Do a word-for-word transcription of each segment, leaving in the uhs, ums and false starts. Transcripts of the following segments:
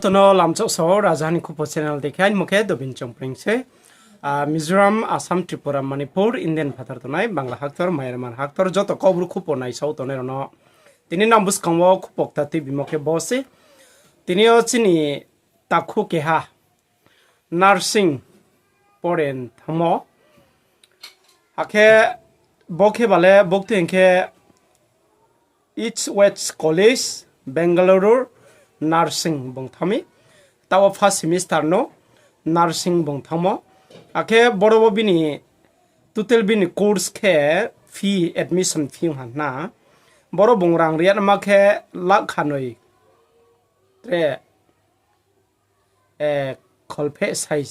Joto no lamchak sao, Rajaha ni Khupo channel dei khe, aini mmung khe Dobin Chongpreng se. Ah, Mizoram, Assam, Tripura, Manipur, Indian phathar tongnai, Bangla haktor, Myanmar haktor, joto Kaubru Khupo naisao tongnai rao no. Tini nang buskang wo khupo kta tuibimo khe bo se. Tini yo chini takhu keha nursing pore thanngmo. Akhe bo khe bale buktui hing khe East West College, Bengaluru, nursing bung thanng mi. Taoh wo first semester no nursing bung thanngmo. Akhe boro wo bini total bini course khe fee, admission fee ong ha hna. Boro bung rang ri ya naima khe lakh khanoi tre, eh, kholpheh sai,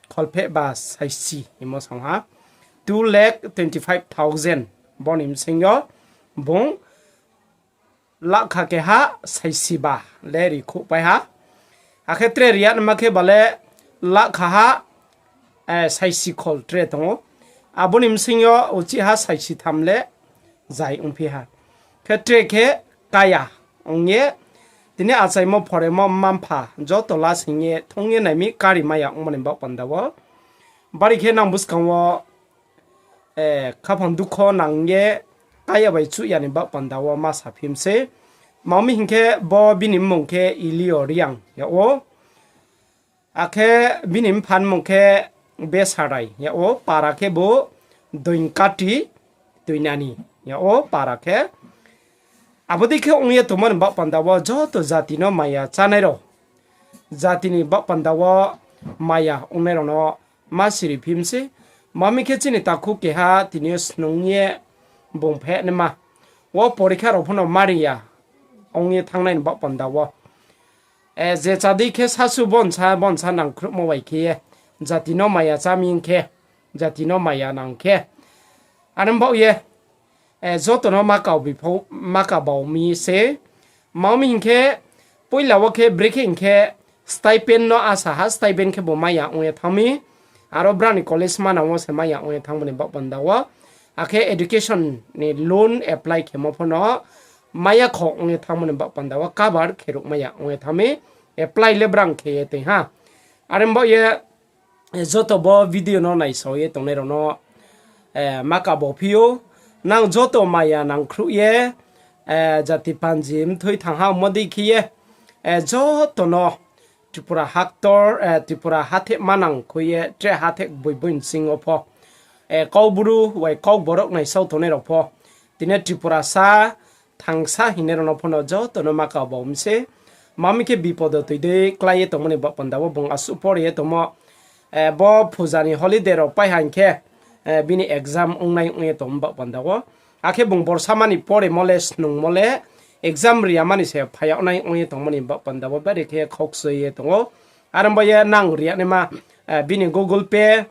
kholpheh ba saisi hingmo song ha. Two lakh twenty five thousand. Bo ni bsing yo bung lakh kha keha saisi ba le ri khuhpai ha. Akhe tre ri ya naima khe bale lakh kha ha, eh, saisi khol tre tong ou. Abo ni bsing yo uchih ha saisi tham le zai ongphi ha. Khe tre khe kaya ong ye, tini achaimo phoremo mma-mpha joto lasing ye thong ye nai mi, kari mai ya ongmo ni baoh panda wo. Bari khe nang buskang wo, eh, khaphang dukho nang ye kaya bai chuh ya ni baoh panda wo ma saphi mi se. Tma hing khe bo bini mmung khe Ilio Reang yag ou. Akhe bini mpha ni mmung khe Besarai yag ou, para khe bo Doingkati Tuinani yag ou para khe. Abo dei khe ong ye tongmo ni baoh panda wo joto jati no maya chánai rao, jati ni baoh panda wo maya ongnai rao no ma siri phi mi se. Tma hing khe chini takhu keha tini yo snung ye bung pheh naima wo porikha rao pho no ma ri ya ong ye thanngnai ni baoh panda wo. Eh, je chadei khe sasu bonsa bonsa nangkhruhmo bai khe ye, jati no maya chá mi hing khe, jati no maya nang khe. Are baoh ye, eh, joto no ma kau bipho, ma kau bau mi se. Tma hing khe, poila wo khe brekhe hing khe stipend no asa ha, stipend khe bo maya ong ye thanng mi. Aro brang ni college manang wo se maya ong ye thanngmo ni baoh panda wo. Akhe education ni loan apply khemo pho no maya kho ong ye thanngmo ni baoh panda wo cover khe ruh maya ong ye thanng mi. Apply le brang khe ye tong ha. Are baoh ye, eh, joto bo video no naisao ye tongnai rao no, eh, ma kau bau phi ou. Nang joto maya nangkhruh ye, eh, jati panji mthoi thanng ha ongmo dei khe ye, eh, joto no Tripura haktor, eh, Tripura hatheh manang khui ye, tre hatheh boi boi bsing wo pho, eh, Kaubru bai Kokborok naisao tongnai rao pho, tini Tripurasa, thangsa hingnai rao no pho no joto no ma kau bau mi se. Tma hing khe bipodo toi dei klái ye tongmo ni baoh panda wo bung asuh pore ye tongmo, eh, bo puja ni holiday rao pai ha hing khe, eh, bini exam ongnai ong ye tongmo baoh panda wo. Akhe bung borsa mani poremo le snungmo le exam ri ya mani se phai yag nai ong ye tongmo ni baoh panda wo bari khe khaukchoi ye tong ou. Are baoh ye nang ri ya naima, eh, bini Google Pay,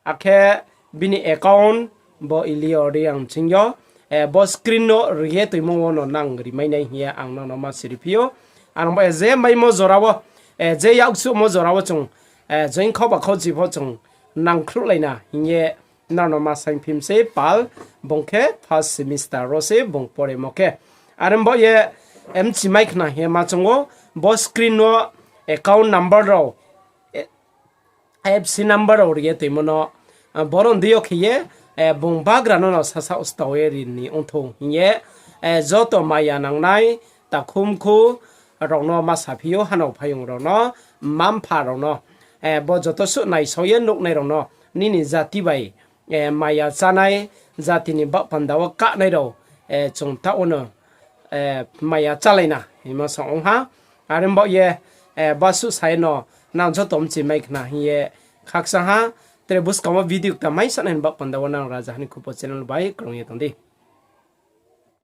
akhe bini account bo Ilio Reang ching yo, eh, bo screen no ri ye toimo wo no nang rimai nai hing ye ang nang no ma siri phi ou. Are baoh ye je maimo jora wo, eh, je yaksuhmo jora wo chung, eh, join khauba khauchi pho chung nangkhruhlai na hing ye nang no ma saing phi mi se pal, bung khe first semester ro se bung poremo khe. Are baoh ye mchimai khna hing ye ma chung ou, bo screen no account number rao, eh, I F S C number rao ri ye toimo no, ah, boro ndei yo khe ye, eh, bung bagra no no sasaoh stao ye ri ni ongthou hing ye, eh, joto maya nangnai, takhumkhu rao no ma saphi ou, hanao phaiyong rao no, mma-mpha rao no, eh, bo joto suh naisao ye nuhnai rao no, nini jati bai, eh, maya chánai, jati ni baoh panda wo kahnai rao, eh, chung taoh wo no, eh, maya chálai na hingmo song ong ha. Are baoh ye, eh, basuh sa ye no nang joto mchimai khna hing ye khakchang ha. Tre buskang wo video kta mai sanai ni baoh panda wo nang Rajaha ni Khupo channel bai krung ye tong di.